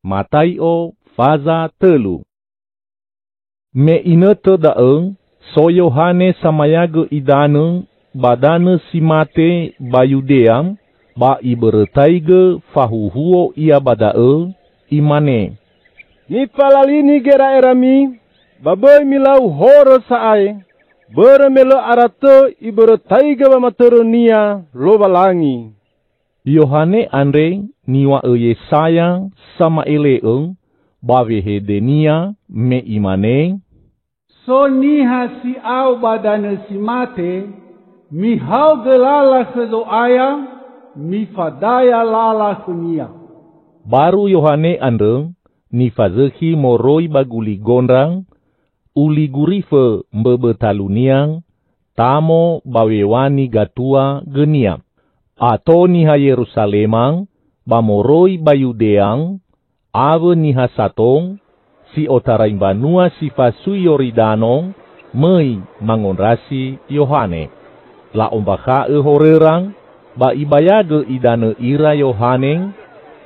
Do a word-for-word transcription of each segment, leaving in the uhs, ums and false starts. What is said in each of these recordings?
Matai'o faza tölu. Me inötö da'ö, so Yohane Samayagö idanö ba danö si mate ba Yudea, ba ibörötaigö fahuhuo ia ba da'ö, imane, "Mifalalini gera'erami, ba böi milau horö sa'ae, börö me lö ara tö ibörötaigö wamatörönia Lowalangi." Yohane andre niŵa'ö Yesaya sama'ele'ö ba wehedenia me imane, "So niha si'ao ba danö si mate, mihaogö lala khö Zo'aya, mifadaya lala khönia." Baru Yohane andrö nifazökhi moroi ba guli gondra, uli gurifö mböbö talunia, tamo ba wewani gatua gönia. Ato niha Yeruzalema, ba moroi ba Yudea, awö niha sato, si otarai mbanua si fasui Yoridano, möi mangondrasi Yohane. La'ombakha'ö horöra, ba ibayagö idanö ira Yohane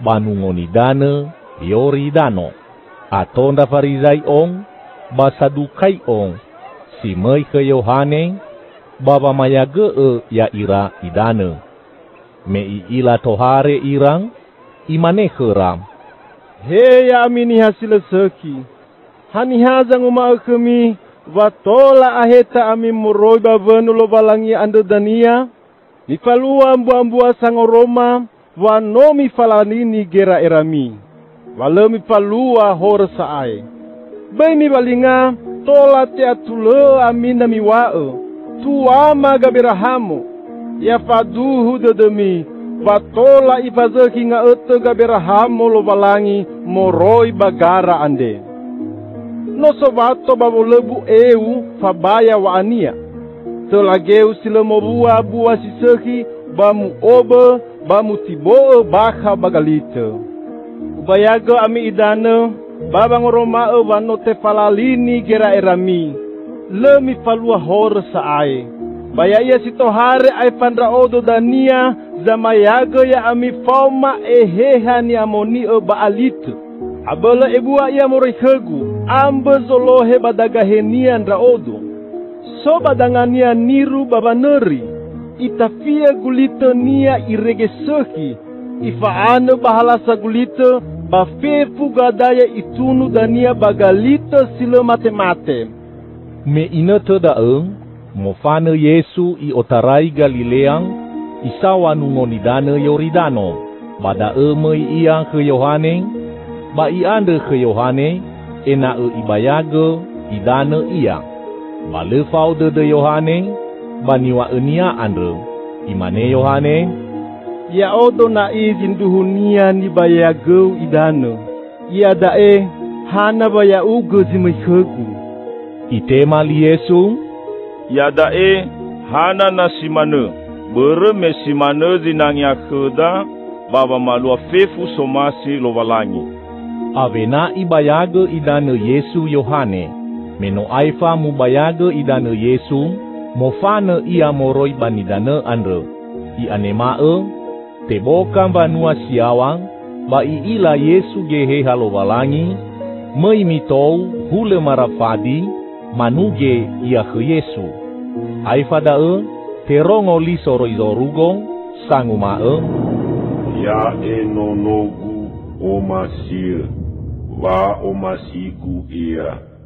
ba nungo nidanö Yoridano. Ato ndra Farizai'o ba Sadukai'o si möi khö Yohane ba wamayagö'ö ya'ira idanö. Me i'ila tohare ira, imane khöra, "He ya'ami niha si lö sökhi! Haniha zanguma'ö khömi wa tola aheta ami moroi ba wönö Lowalangi andrö dania? Mifalua mbuambua sangoroma wa no mifalalini gera'erami, wa lö mifalua horö sa'ae. Böi miwalinga, tola te'atulö'ö ami na miŵa'ö, 'Tuama Gaberahamo.' Ya faduhu dödömi, wa tola ifazökhi nga'ötö Gaberahamo Lowalangi moroi ba gara andre. No sowato ba wolöbu eu fabaya wa'ania. Töla geu si lö mowua bua si sökhi ba mu'obö ba mutibo'ö bakha ba galitö. Ubayagö ami idanö, ba wangoroma'ö wa no tefalalini gera'erami, lö mifalua horö sa'ae. Ba ya'ia si tohare aefa ndra'odo dania zamayagö ya'ami faoma Eheha ni'amoni'ö ba alitö. Abölö ebua ia moroi khögu, ambö zolohe ba dagahenia ndra'odo. So ba dangania niru ba wanöri, itafi'ö gulitönia irege sökhi, ifa'anö ba halasa gulitö, ba fefu gadaya itunu dania ba galitö si lö mate-mate." Me inötö da'ö, mofanö Yesu i'otarai Galilea, isaŵa nungo nidanö Yoridano. Ba da'ö möi ia khö Yohane, ba i'andrö khö Yohane, ena'ö ibayagö idanö ia. Ba lö fao dödö Yohane ba niŵa'önia andrö. Imane Yohane, "Ya'odo na'i zindruhunia nibayagöu idanö. Iada'e, hana wa ya'ugö zi möi khögu?" Itema li Yesu, "Iada'e, hana na si manö, börö me si manö zinangea khöda ba wamalua fefu somasi Lowalangi." Awena ibayagö idanö Yesu Yohane. Me no aefa mubayagö idanö Yesu, mofanö ia moroi ba nidanö andrö. I'anema'ö, teboka mbanua si yaŵa, ba i'ila Yesu Geheha Lowalangi, möi mitou hulö marafadi, manuge ia khö Yesu. Aefa da'ö, terongo li soroi zorugo, sanguma'ö, "Ya'e nonogu, omasiö, wa'omasigu ia."